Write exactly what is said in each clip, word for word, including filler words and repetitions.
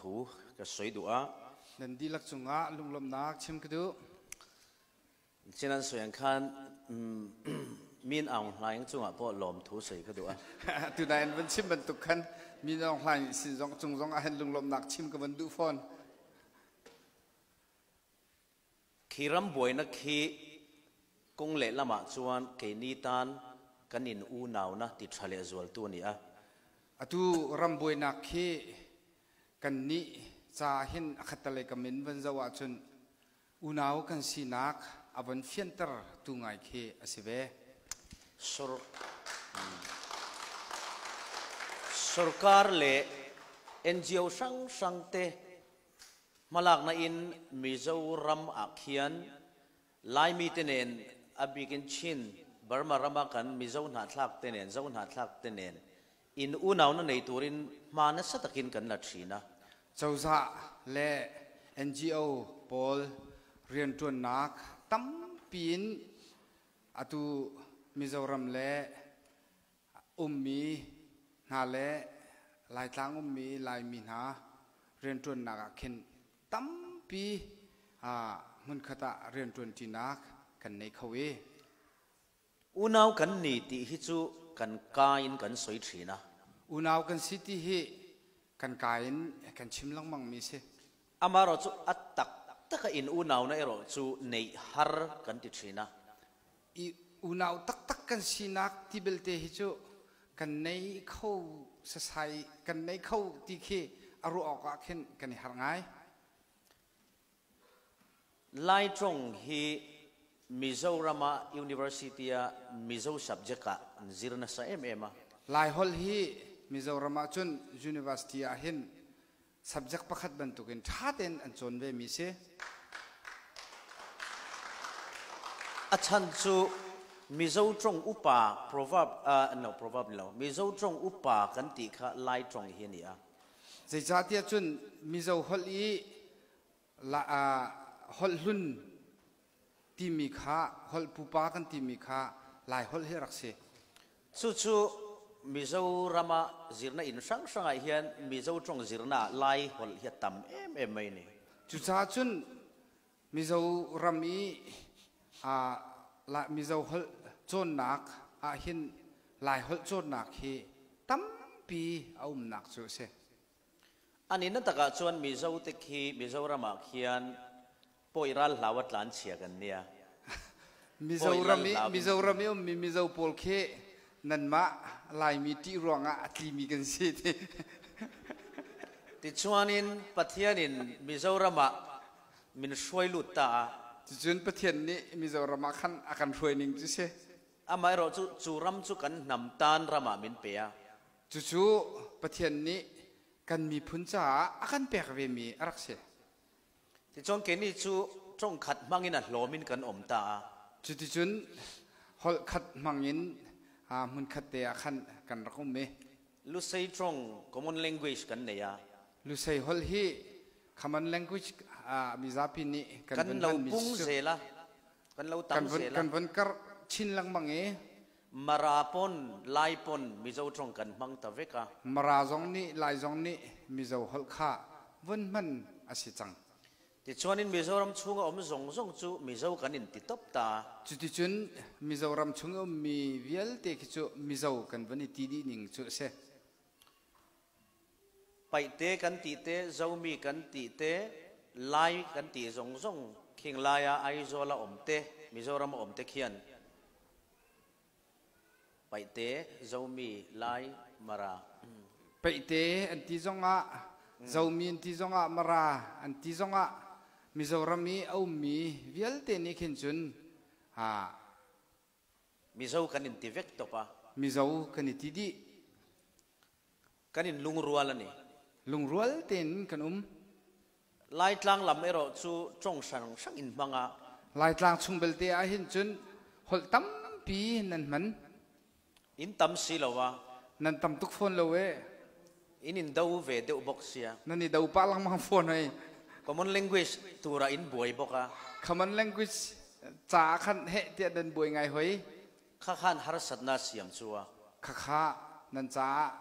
Lawmthu ka sawi duh a. Nan dihlak cungah lunglawmhnak chim ka duh. Cinan sawi ang khan, um, Min Aung Hlaing cungah pawh lawmthu sawi ka duh a. Tunah in van chim bantuk khan Min Aung Hlaing sin zong, cung zong ah hin lunglawmhnak chim ka van duh fawn. Khi ram buaina khi kung leh lamah chuan keini tan kan in unauna ti ṭha leh zualtu a ni a. Atu ram buainak khi kannih caah hin a khat ta lei ka min van zoh ahcun unau kan sinak a van fianter tu ngai khi a si ve. Sor-, sorkar leh N G O hrang hrang te hmalakna in Mizoram ah khian Laimi te nen a bikin Chin, Burma rama kan Mizo hnahthlak te nen, Zo hnahthlak te nen in unauna nei turin hma nasa takin kan la ṭhin a. Cozah le N G O pawl rianṭuannak tampi in atu Mizoram le ummi hna le Laitlang ummi Laimi hna rianṭuannak ah khin tampi, aa, hmunkhat ah rianṭuan ṭinak kan nei kho i. Unau kan ni tih hi cu kan ka in kan sawi ṭhin a. Unau kan si ti hi kan ka in kan chim lengmangmi si. Amaherawhchu a taktak a in unauna erawh chu neih har kan ti ṭhin a. I unau taktak kan sinak ti belte hi cu kan nei kho sasai, kan nei kho ti khi a ruah awkah khin kan i harh ngai. Lai ṭong hi Mizoram ah university ah Mizo subject ah an zir nasa em em a. Lai holh hi Mizoram ah cun university ah hin subject pakhat bantukin ṭha tein an cawn vemi si. A chhan cu Mizo ṭong upa, proverb, ah, no, proverb ni lo, Mizo ṭong upa kan tih kha Lai ṭong hi a ni a. Zeicahtiah cun Mizo holh i la, ah, holh hlun timi kha, holh pupa kan timi kha Lai holh hi a rak si. Cucu Mizoram ah zirna in hrang hrangah hian Mizo ṭong zirna ah Lai holh hi a tam em em mai ni. Cucaah cun Mizoram i, aa, la, Mizo holh cawnnak ah hin Lai holh cawnnak hi tampi a umnak cu a si. A nihna takah chuan Mizo te khi Mizoram ah khian pawi ral hlau a tlanchhia kan nia. Mizoram i, pawi ral hlau in Mizoram i ummi Mizo pawl khi nanmah Laimi ṭih ruangah a tlimi kan si ti. Tichuanin Pathian in Mizoram ah min hruai lut ta a. Cucun Pathian nih Mizoram ah khan a kan hruai ning cu si. Amaherawhchu cu ram cu kan hnam tan ram ah min pe a. Cucu Pathian nih kan miphun caah a kan pek vemi a rak si. Tichuan keini cu ṭongkhat hmangin a hlawmin kan awm ta a. Cuticun holh khat hmangin, aa, hmunkhat te ah khan kan rak um i. Lusei ṭong common language kan nei a. Lusei holh hi common language, aa, mizapi nih kan kan van lo hmanmi pung si. Zel a, kan lo tam kan van, zel a. Kan van karh chin lengmang i. Mara pawn, Lai pawn Mizo ṭong kan hmang ta vek a. Mara zong nih, Lai zong nih Mizo holh kha van hman a si cang. Tichuanin Mizoram chhunga awm zong zong cu Mizo kan in ti tawp ta. Cuticun Mizoram chung i ummi vialte khi cu Mizo kan van i ti dih ning cu a si. Paihte kan tih te, Zomi kan tih te, Lai kan tih zong zong, khing Lai a Aizawl a awm te, Mizoram a awm te khian Paihte, Zomi, Lai, Mara. Paihte an ti zongah, mm, Zomi an ti zongah, Mara an ti zongah, Mizoram i a ummi vialte nih khin cun, aa, Mizo kan in ti vek tawp a. Mizo kan i ti dih. Kan in lungrual a ni. Lungrual tein kan um. Laitlang lam erawh cu ṭong hrang hrang in hmang a. Laitlang chung belte ah hin cun holh tampi nan hman. In tam si lo a. Nan tam tuk fawn lo e. In in do ve deuh bawk sia. Nan i do pah lengmang fawn hoi. Common language tura in buai bawk a. Common language caah khan heh tiah nan buai ngai hoi. Kha khan harsatna siam chu a. Kha kha nan caah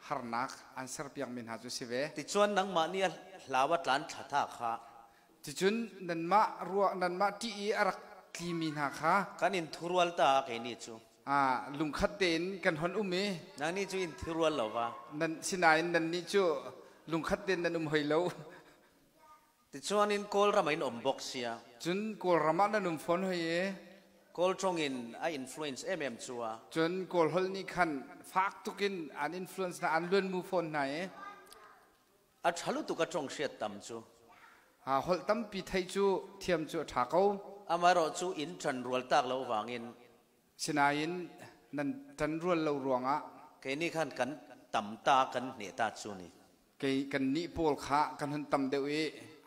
harnak an serpiakmi hna cu si ve. Tichuan nangmah nih a hlau a tlan thlata kha. Ticun nanmah ruah, nanmah ṭih i a rak tlimi hna kha. Kan in thurual ta keini cu. Aa, lungkhat tein kan hon um i. Nangnih cu in thurual lo va. Nan, sinain nannih cu lungkhat tein nan um hoi lo. Tichuan in Kawlram ah in um bawk sia. Cun Kawlram ah nan um fawn hoi i. Kawl ṭong in a influence em em cu a. Cun Kawl holh nih khan fak tuk in an influence hna, an luanmu fawn hna i. A ṭha lutuk a ṭong hriat tam cu. Aa, holh tampi theih cu thiam cu a ṭha ko. Amaherawhchu in ṭan rual tak lo vangin. Sinain nan ṭan rual lo ruangah. Keini khan kan tam ta, kan hneh ta cu ni. Kei, kannih pawl kha kan hun tam deuh i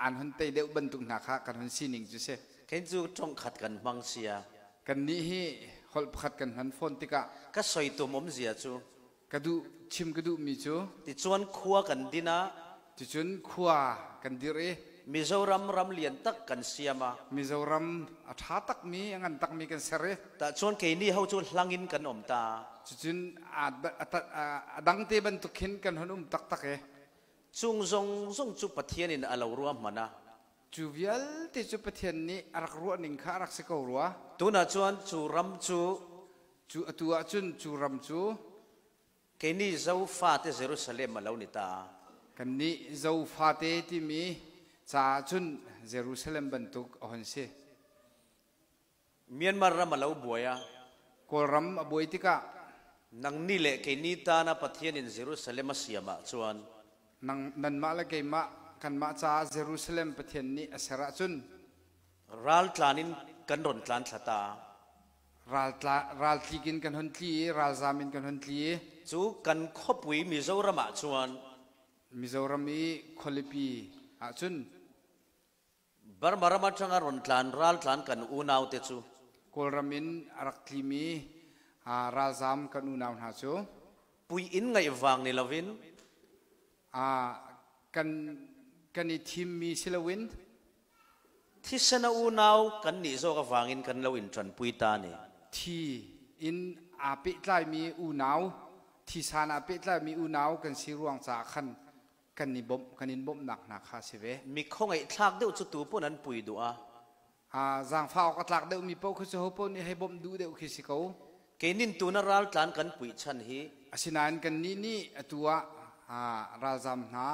an hun tei deuh bantuk hna kha kan hun sining cu si. Kei cu ṭongkhat kan hmang sia. Kannih hi holh pakhat kan hman fawn tikah. Ka soi tum um zia cu. Ka duh, chim ka duhmi cu. Tichuan khua kan din ah. Ticun khua kan dirh i. Mizoram ram lian tak kan siam a. Mizoram a ṭha takmi, a ngan takmi kan ser i. Tahchuan keini ho cu hlangin kan um ta. Cucun a, a, a, a dangte bantuk khin kan hun um taktak i. Cung zongzong cu Pathian in a lo ruahman a. Cu vialte cu Pathian nih a rak ruah ning kha a rak si ko rua. Tunah chuan cu ram cu. Cu atu ahcun cu ram cu. Keini Zofate Jerusalem a lo ni ta. Kannih Zofate timi caah cun Jerusalem bantuk a hun si. Myanmar ram a lo buai a. Kawlram a buai tikah. Nangnih le keini tan a Pathian in Jerusalem a siam ah chuan. Nang, nanmah le keimah, kanmah caah Jerusalem Pathian nih a ser ahcun. Raltlan in kan rawn tlan thla ta. Raltla-, raltlik in kan hun tli i, ralzam in kan hun tli i. Cu kan khuapui Mizoram ah chuan. Mizoram i khualipi ahcun. Burma ram aṭanga rawn tlan, raltlan kan unaute cu. Kawlram in a rak tlimi, aa, ralzam kan unau hna cu. Pui in ngaih vang ni lovin. Aa, kan, kan i thimmi si loin. Thisen a unau kannih zawk avangin kan lo in ṭanpui ta ni. Thi in aa pehtlaimi unau, thisan aa pehtlaimi unau kan si ruang caah khan kan i bawmh, kan in bawmhnak hna kha a si ve. Mi khuangaih thlak deuh cu tu pawn an pui duh a. Aa, zaangfah awk a tlak deuhmi paoh kha cu ho paoh nih hei bawmh duh deuh khi si ko. Keinin tuna raltlan kan puih chan hi. Asinain kannih nih atu ah, aa, ralzam hna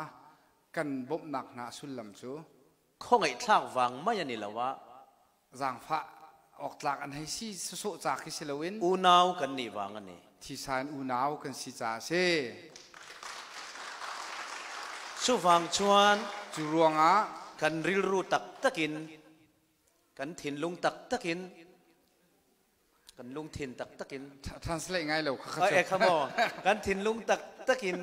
kan bawmhnak hna a sullam cu. Khuangaih thlak vang mai a ni lo ah. Zaangfah awk tlak an hei si sawsawh ca khi si loin. Unau kan nih vang a ni. Thisan unau kan si ca a si. Chuvang chuan. Cu ruangah. Kan rilru taktakin. Kan thinlung taktakin. Kan lungthin taktakin. Tra-, translate ngai lo kha kha. Ah, chu. Eh, come on. Kan thinlung taktakin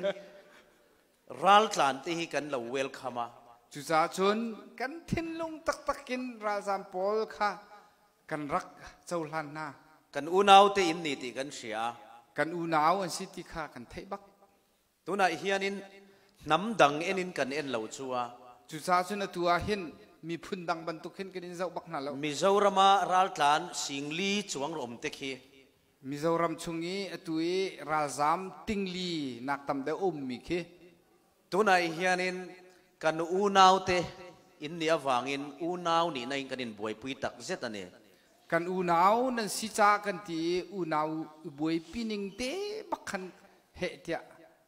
raltlan te hi kan lo welcome a. Cucaah cun kan thinlung taktakin ralzam pawl kha kan rak cohlan hna. Kan unaute in ni tih kan hria. Kan unau an si ti kha kan theih bak. Tunah hianin hnam dang enin kan en lo cu a. Cucaah cun atu ah hin miphun dang bantuk hin kan in zoh bak hna lo. Mizoram ah raltlan singli chuang rawm te khi. Mizoram chung i atu i ralzam tingli nak tam deuh a ummi khi. Tunah hianin kan unaute in nih avangin unau nihna in kan in buaipui tak zet a ni. Kan unau nan si caah kan ti i unau buaipi ning te bak khan heh tiah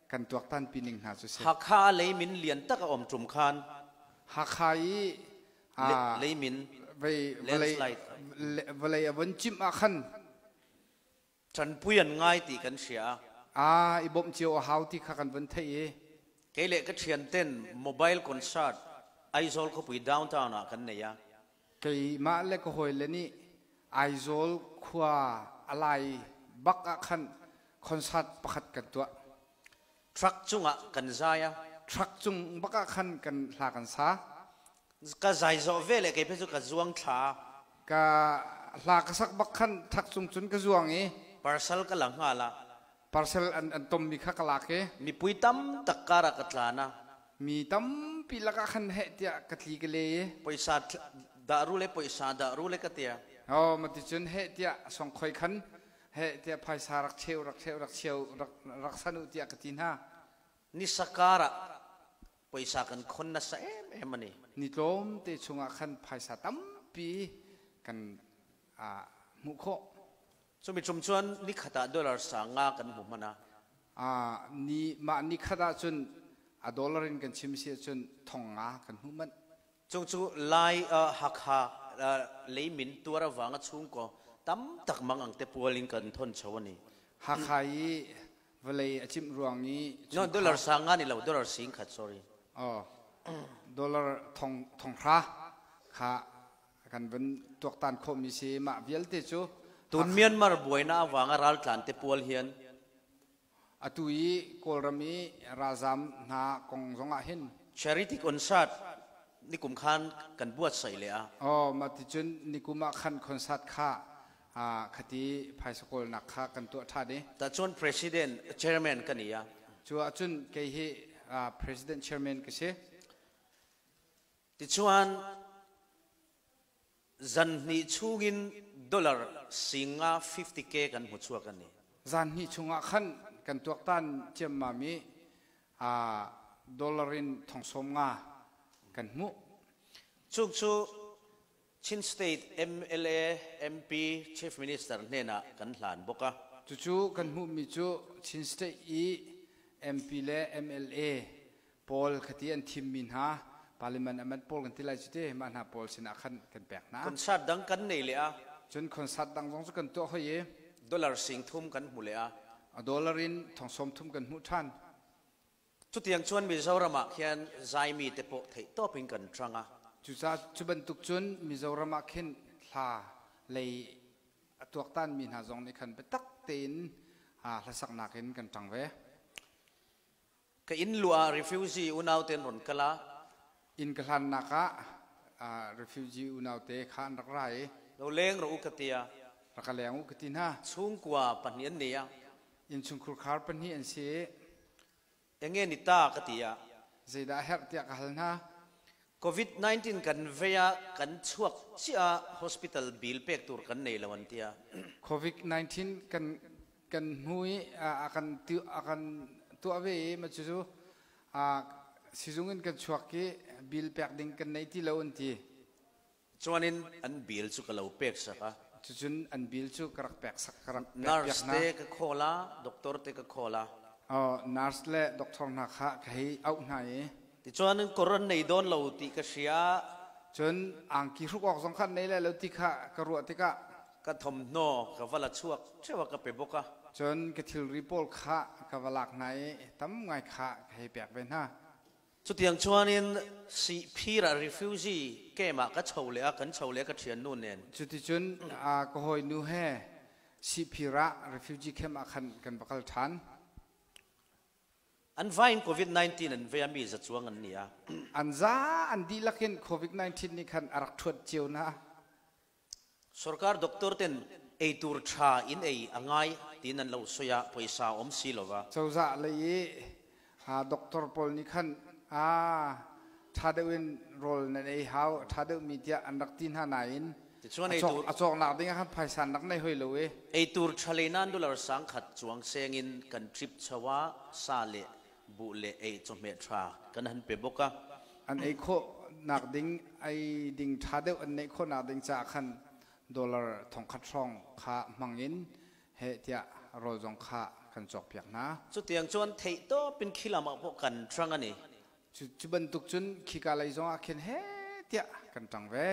kan tuaktanpi ning hna cu si. Hakha leimin lian tak a awm ṭum khan. Hakha i, le-, aa, leimin vei-, vawlei, landslide. Le-, vawlei a von cimh ah khan. Ṭanpui an ngai tih kan hria a. Aa, i bawmh cio a hau ti kha kan von theih i. Kei le ka ṭhianten mobile concert Aizawl khuapui downtown ah kan nei a. Keimah le ka hawile nih Aizawl khua a lai bak ah khan concert pakhat kan tuah. Truck chungah kan zai a. Truck chung bak ah khan kan hla kan sa. Ka zai zawh ve le kei phe cu ka zuang thla. Ka hla ka sak bak khan truck chung cun ka zuang i. Parcel ka la hngal a. Parcel an, an tommi kha ka lak i. Mipui tam tak karah ka tlan a. Mi tampi lakah khan heh tiah ka tli ka lei i. Poisa th-, dah ru le, poisa dah ru le ka tia. Oh, mati cun heh tiah songkhoi khan heh tiah phaisa rak cheu, rak cheu, rak cheu, rak, rak san uh tiah ka ti hna. Ni sakara poisa kan khon nasa em em a ni. Ni tlawmte chungah khan phaisa tampi kan, ah, hmuh khawh. Chumi chum chuan ni khatah dollar sang nga kan hmu hman a. Ah, ni mah ni khatah chun a dollar in kan chim si a chun thong nga kan hmuh man. Chung chu lai, ah, Hakha, ah, leimin tuar avanga chhungkaw tam tak mang ang te pualin kan thawn chho a ni. Hakha hi vawlei a chimh ruang hi No, chhungkha. Dollar sang nga ni lo, dollar sing khat, sorry. Aw, dollar thong, thong hra kha kan van tuak tan khawh mi si mah vialte chu. Tun Hakha Myanmar buaina avanga raltlan te pual hian. A tu i Kawlram i ralzam hna kawng zongah hin. Charity concert nikum khan kan buatsaih leh a. Aw, mah ti chun nikum ah khan concert kha, ah, khati phaisa kawlnak kha kan tuah ṭha ni. Tah chuan president, chairman ka ni a. Chu ah chun kei hi, ah, president chairman ka si. Tichuan, zan hnih chhungin dollar sing nga fifty K kan hmu chhuak a ni. Zan hnih chungah khan kan tuak tan chiam mami, aa, dollar in thong sawm nga kan hmuh. Chung chu Chin State M L A, M P, Chief Minister hnenah kan hlan bawk a. Chu chu kan hmuh mi chu Chin State i M P le M L A pawl khati an thim mi hna, Parliament a man pawl kan ti lai chu te, mah hna pawl sinah khan kan pek hna. Concert dang kan nei leh a. Chun concert dang zong chu kan tuah hoi i. Dollar sing thum kan hmu leh a. A dollar in thong sawm thum kan hmuh ṭhan. Chutiang chuan Mizoramah khian zai mi te pawh theih tawpin kan ṭang a. Chucha, chu bantuk chun Mizoramah khin hla lei a tuak tan mi hna zong nih khan biatak tein, aa, hlasaknak in kan ṭang ve. Ka in luah ah refugee unaute an rawn kal a. In ka hlannak ah, aa, refugee unaute kha an rak ra i. Lo leng rawh u ka ti a. Rak ka leng u ka ti hna. Chhungkua pahnih an ni a. In chungkhur khar pahnih an si i. Enge ni ta ka ti a. Zeidah a herh tiah ka hal hna. Covid nineteen kan vei a, kan chhuak chiah a hospital bill pek tur kan nei lo an ti a. Covid nineteen kan, kan hmu i, a, a kan ti, a kan tuah ve i, mah chu chu, a, sizung in kan chhuak i bill pek ding kan nei ti lo an ti. Chuanin an bill chu ka lo pek sak a. Chu chun an bill chu ka rak pek sak, ka rak pek piak hna. Nurse te ka call a, doctor te ka call a. Aw, nurse le doctor hna kha ka hei auh hna i. Tichuan kawr an nei dawn lo tih ka hria. Chun angki hruk awk zong kha an nei le lo ti kha ka ruah tikah. Ka thawmhnaw ka va la chhuak ṭheuh a ka pe bawk a. Chun ka thilri pawl kha ka va lak hna i tam ngai kha ka hei pek ve hna. Chutiang chuanin Sihphir ah refugee camp ah ka chho leh a, kan chho leh a ka ṭhiannu nen. Chuti chun, a, ka hawinu he Sihphir ah refugee camp ah khan kan va kal ṭhan. An vaiin Covid nineteen an vei a, mi za chuang an ni a. An za an dihlak in Covid nineteen nih khan a rak ṭhuat cio hna. Sorkar doctor ten ei tur ṭha in ei a ngai tiin an lo sawi a, pawisa a awm si lo va. Cozah lei i, a, doctor pawl nih khan, a, ṭha deuh in rawl nan ei hau, ṭha deuh mi tiah an rak ti hna nain, tichuan a ei cawk, tur a cawknak ding ah khan phaisa an rak nei hoi lo i. Ei tur ṭha lei nan dollar sang khat chuang sengin kan trip chho a, sa le buh le ei chawhmeh ṭha kan han pe bawk a. An ei khawhnak ding, ei ding ṭha deuh an neih khawhnak ding caah khan dollar thongkhat hrawng kha hmangin heh tiah rawl zong kha kan cawkpiak hna. Chutiang chuan theih tawpin khi lamah pawh kan ṭang a ni. Cu, cu bantuk cun khika lei zongah khin heh tiah kan ṭang ve.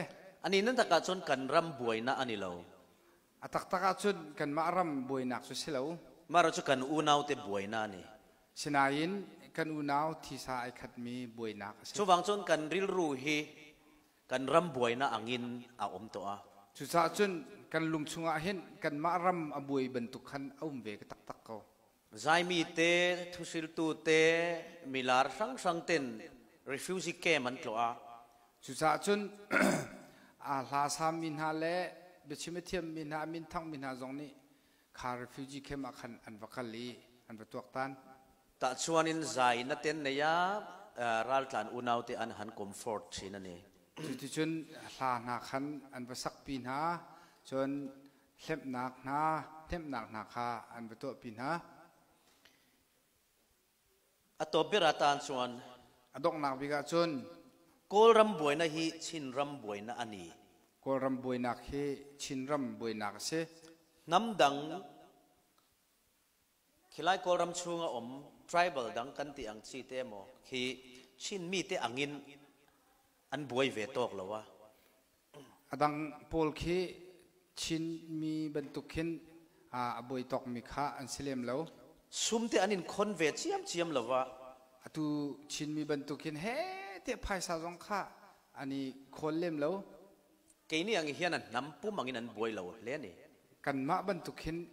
A nihna takah chuan kan ram buaina a ni lo. A taktak ah cun kanmah ram buainak cu si lo. Mah ruah chu kan unaute buaina a ni. Sinain kan unau thisa aa khatmi buainak a si. Chuvang chuan kan rilru hi kan ram buaina angin a awm tawh a. Cucaah cun kan lung chungah hin kanmah ram a buai bantuk khan a um ve ka taktak ko. Zaimi te, thuhriltu te, milar hrang hrang ten refugee camp an tlawh a. Cucaah cun, aa, hla sam mi hna le biachim a thiam mi hna, a minthang mi hna zong nih kha refugee camp ah khan an va kal i an va tuak tan. Tah chuanin zaina te an nei a, aa, raltlan unaute an han comfort ṭhin a ni. Cuticun hla hna khan an va sakpi hna, cun hlemhnak hna, hnemhnak hna kha an va tuahpi hna. A tawp ber a tan chuan, a dawknak bik ah chun, Kawlram buaina hi Chinram buaina a ni. Kawlram buainak hi Chinram buainak a si. Hnam dang, khilai Kawlram chhunga awm tribal dang kan tih ang chi te emaw, khi Chin mite angin an buai ve tawk lo a. A dang pawl khi Chin mi bantuk khin, a, a buai tawk mi kha an si lem lo. Sum te an inkhawn ve chiam chiam lo a. A tu Chin mi bantuk khin he te phaisa zawng kha an i khawl lem lo. Keini ang hian an hnam pum angin an buai lo hle ni. Kanmah bantuk khin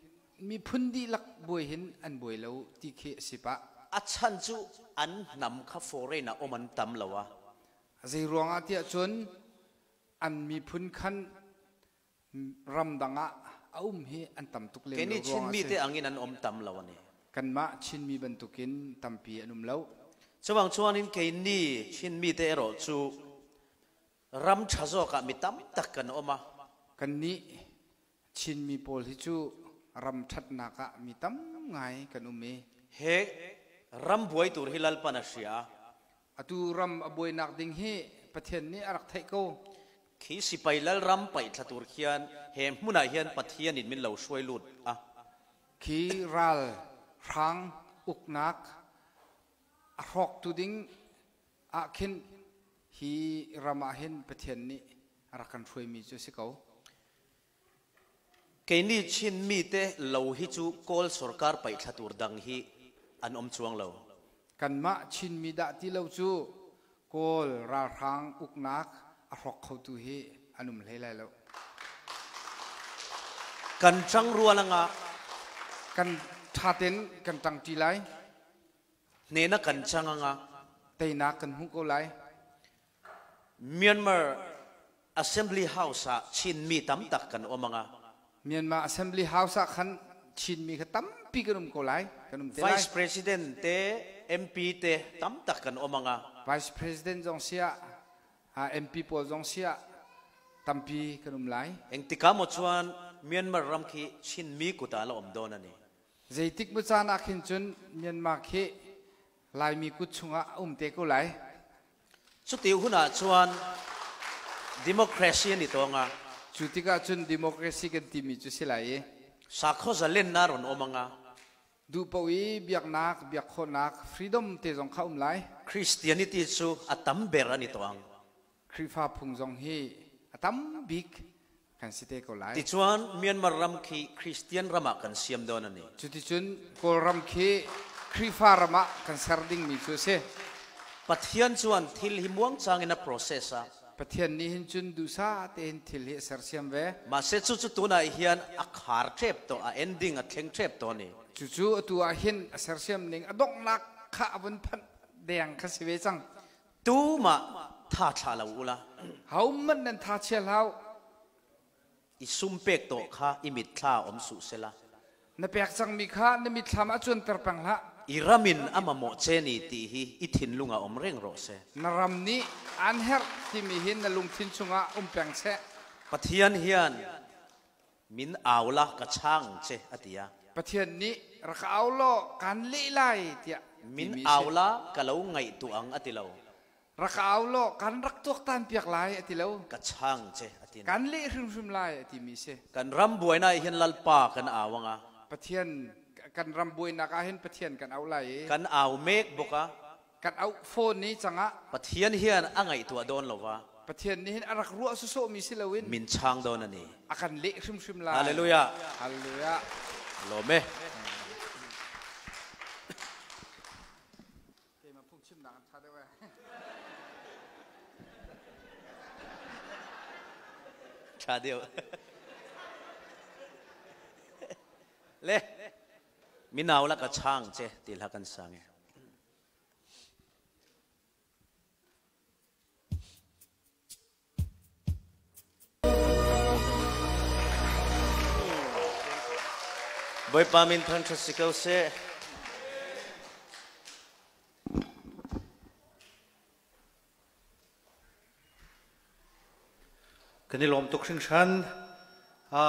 miphun dihlak buai hin an buai lo ti khi a si pah. A chhan chu an hnam kha foreign a awm an tam lo a. Zei ruangah tiah chuan an miphun khan ram dangah a um hi an tam tuk lem lo ruangah a si. Keini Chin mite angin an awm tam lo a ni. Kanmah Chin mi bantukin tampi an um lo. Chuvang chuanin keini Chin mite erawh chu ram ṭha zawkah mi tam tak kan awm a. Kannih Chin mi pawl hi chu ram ṭhatnakah mi tam ngai kan um i. He ram buai tur hi Lalpan a hria a. A tu ram a buainak ding hi Pathian nih a rak theih ko. Khi sipai lal ram paih thla tur khian he hmunah hian Pathianin min lo hruai lut a. Khi ral hrang uknak a hrawktu ding ah khin hi ramah hin Pathian nih a rak kan hruaimi chu a si ko. Keini Chin mite lo hi chu Kawl sorkar paih thla tur dang hi an awm chuang lo. Kanmah Chin mi dah ti lo chu Kawl ralhrang uknak a hrawk khotu hi an um hlei lai lo. Kan ṭang rual anga. Kan ṭhaten kan ṭangṭi lai. Hnehna kan chang anga. Teinak kan hmuh ko lai. Myanmar Assembly House-ah Chin mi tam tak kan awm anga. Myanmar Assembly House-ah khan Chin mi kha tampi kan um ko lai, kan um te lai. Vice President te, M P te tam tak kan awm anga. Vice President zawng sia, a, M P pawl zawng sia tampi kan um lai. Engtikah maw chuan Myanmar ram khi Chin mi kutah a la awm dawn a ni. Zeitik maw chan ah khin chun Myanmar khi Laimi kut chungah a um te ko lai. Chutih hunah chuan democracy a ni tawng a. Chu tikah chun democracy kan timi chu si lai e. Sakhaw zalenna a rawn awm anga. Duhpoh i biaknak, biakkhawhnak, freedom te zawng kha um lai. Christianity chu a tam ber a ni tawh ang. Khrihfa phung zawng hi a tam bik kan si te ko lai. Tichuan Myanmar ram khi Christian ramah kan siam dawn a ni. Chutichun Kawlram khi Khrihfa ramah kan ser ding mi chu a si. Pathian chuan thil hi muang changin a process a. Pathian nih hin chun duhsa te hin thil hi a sersiam ve. Mahse, chu chu tunah hian a khar ṭep tawh, a ending a thleng ṭep tawh a ni. Chu chu a tuah hin a sersiam ning a dawngnak kha a vun phanh deng kha si ve chang. Tumah tha thlah lo ula. Hauman nan tha chhia hlau. I sum pek tawh kha i mitthla awm suh sela. Na pek chang mi kha na mitthlam a chuan tar pang hlah. I ramin a mamawh che ni tih hi i thinlunga awm reng rawh se. Na ram nih an herh timi hi na lungthin chunga um peng che. Pathian hian, "Min au la, ka chhang che," a ti a. Pathian nih, "Rak au law, kan leh lai," tiah timi si. "Min au la, ka lo ngaihtuah ang," a ti lo. "Rak au law, kan rak tuak tan piak lai," a ti lo. "Ka chhang che," a ti. "Kan leh hrimhrim lai," a timi si. Kan ram buaina ah hian Lalpa kan au anga. Pathian, kan ram buainak ah hian Pathian kan au lai e. Kan au mek bawk a. Kan auh fawn ni changah. Pathian hian a ngaihtuah dawn lo va. Pathian nih hin a rak ruah sawsawh mi si loin. Min chhang dawn a ni. A kan leh hrimhrim lai. Hallelujah. Hallelujah. Lawm e. Keimah phungchimna kan ṭha deuh e. Ṭha deuh. Le. "Min au la, ka chhang che," tih hla kan sang e. Bawipa min thangṭhat si ko se. Kan i lawm tuk hringhran. A,